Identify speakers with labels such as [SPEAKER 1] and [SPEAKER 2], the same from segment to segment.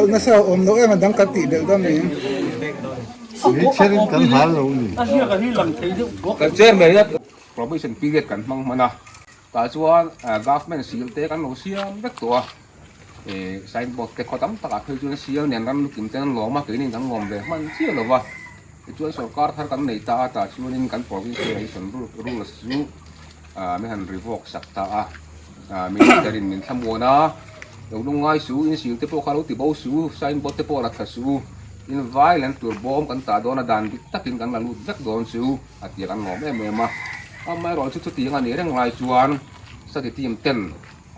[SPEAKER 1] Nasa awm loh em a dang kan tih belh dawn ni.
[SPEAKER 2] Kan chairman hian probation period kan hmang hman a, tah chuan government sil te kan lo siam vek tawh a, ih signboard te khaw tam takah phei chuan sial nen ram lukim ten an lawm a, keini kan lawm ve hman chiah lo va, tichuan sorkar thar kan nei ta a, tah chuanin kan provincialization rules chu min han revoke sak ta a, minister in min thlamuan a, lo lungngai su in sil te pawh kha lo ti bo su, signboard te pawh la thla su. In vai len tur bawm kan tah dawn a dan dik takin kan la lut vek dawn chu a tia kan lawm em em a. Amaherawh chu chutiang a nih reng lai chuan study team ten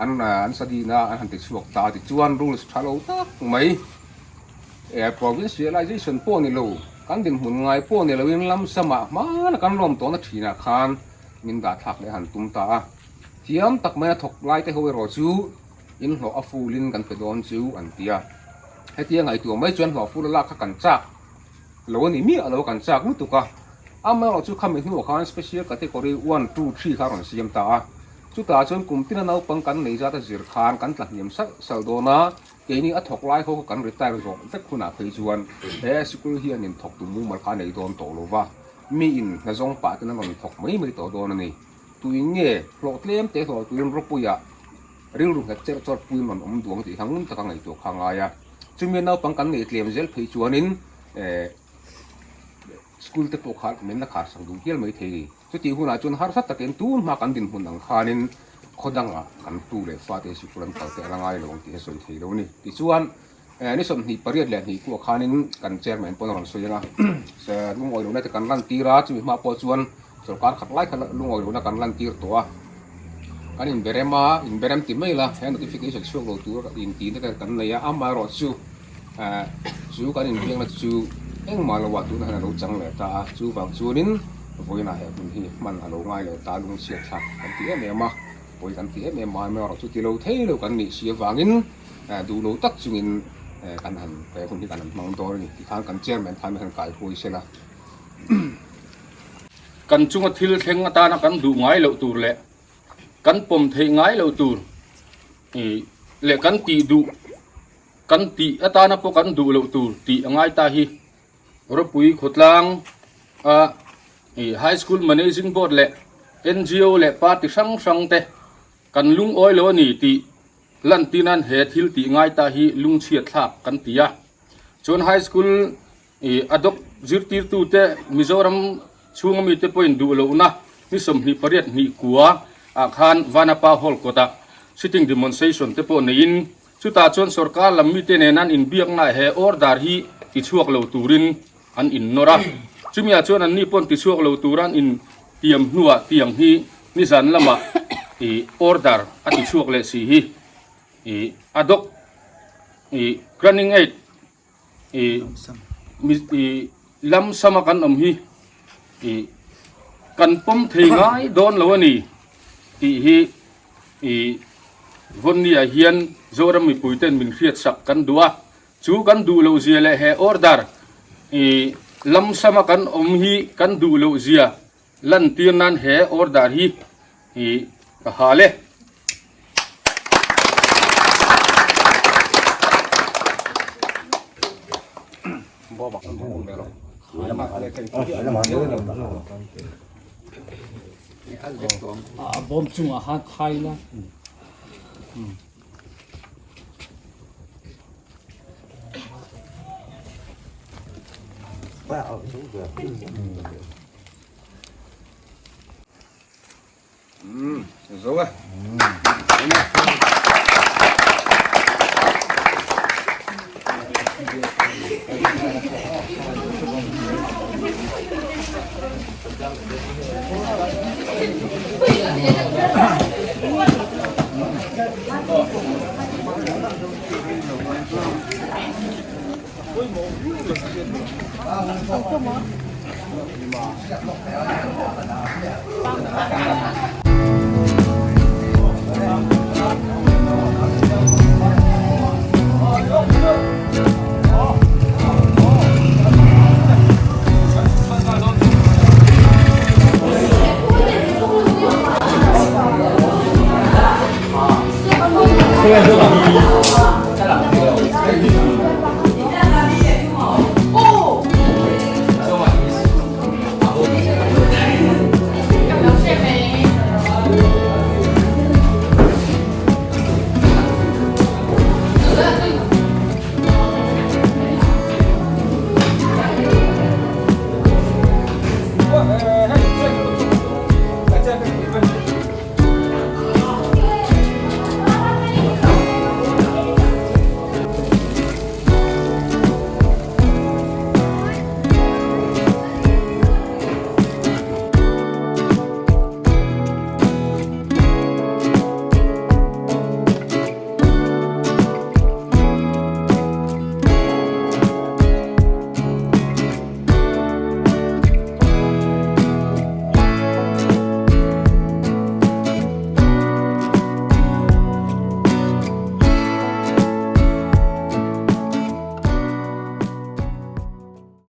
[SPEAKER 2] an an study na an han ti chhuak ta a tichuan rules tha lo tak mai eh provincialization pawh ni lo kan dinhmun ngai pawh ni loin lam samah hmana kan lawm tawhna thinah khan min dah thlak leh a han tum ta a. Thiam tak mai a thawk lai te ho erawh chu in hlawh a fulin kan pe dawn chu an ti a. Hetia ngaihtuah mai chuan hlawh fur lak kha kan chak lo a ni miah lo, kan chak lutuk a. Amaherawhchu khami hnuah khan special category one, two, three kha a rawn siam ta a. Chutah chuan kum tina naupang kan nei zat a zir khan kan tla hniam salh salh dawn a, keini a thawk lai ho kha kan retire zawh vek hunah phei chuan he sikul hian in thawktu mumal kha a nei dawn tawh lo va, mi in hna zawng pah ten an rawn thawk mai mai tawh dawn a ni. Tuin nge hlawh tlem te hlawh tuin rawpuiah Rilru nghet cherh chawrh puiin rawn awm duang tih kha ngun taka ngaihtuah kha a ngai a. Chumi naupang kan neih tlem zel phei chuanin school te pawh kha min la khar sak duh hial mai thei. Chutih hunah chuan harsa takin tun hma kan dinhmun ang khanin khaw dangah kan tu leh fate sikul an kal te a la ngai lo ang tih a sawi thei lo a ni. Tichuan ni 22 kuah khanin kan chairman pawn a rawn sawi ang a, lungawi lohna te kan lantir a, chumi hma pawh chuan sorkar khat lai kha lungawi lohna kan lantir tawh a, kan inberem a, inberem ti mai la he notification chhuak lo tur intihna te kan nei a, amaherawh chu chu kan inbiakna chu engmah loah tunah hian a lo chang leh ta a, chuvang chuanin vawiinah he hun hi hman a lo ngai leh ta a, lungchhiat thlak kan ti em em a, pawi kan ti em em a, amaherawh chu ti lo thei lo kan nih si avangin. Duh lo tak chungin kan han he hun hi kan han hmang dawn a ni tikhan kan chairman khan han kai huai sela.
[SPEAKER 3] Kan chunga thil thleng atana kan duh ngai loh tur leh kan pawm theih ngai loh tur leh kan tih duh kan tih atana pawh kan duh loh tur tih a ngai ta hi Rawpui khawtlang a High School Managing Board leh NGO leh party hrang hrang te kan lungawi lo a ni tih Lantinan he thil tih ngai ta hi lungchhiat thlak kan ti a. Chuan High School i a doc zirtirtute Mizoram chhunga mite pawhin duh lohna ni 28 hnih kua ah khan Vanapa Hall kawtah sitting demonstration te pawh neiin. Chutah chuan sorkar lam mite nen an inbiaknaah he order hi tichhuak lo turin an innawr a. Chumiah chuan anni pawn tichhuak lo tura an intiam hnuah tiang hi nizan lamah ih order a tichhuak leh si hi ih a dawk ih running aid ih ih lam sama kan awm hi ih kan pawm thei ngai dawn lo a ni tih hi ih Vawnni ah hian Zoram mipui ten min hriat sak kan duh a, chu kan duh loh zia leh he order ih lam sama kan awm hi kan duh loh zia lantir nan he order hi ih ka hal e.
[SPEAKER 4] A bawm chungah khan khai la.
[SPEAKER 2] Zo e.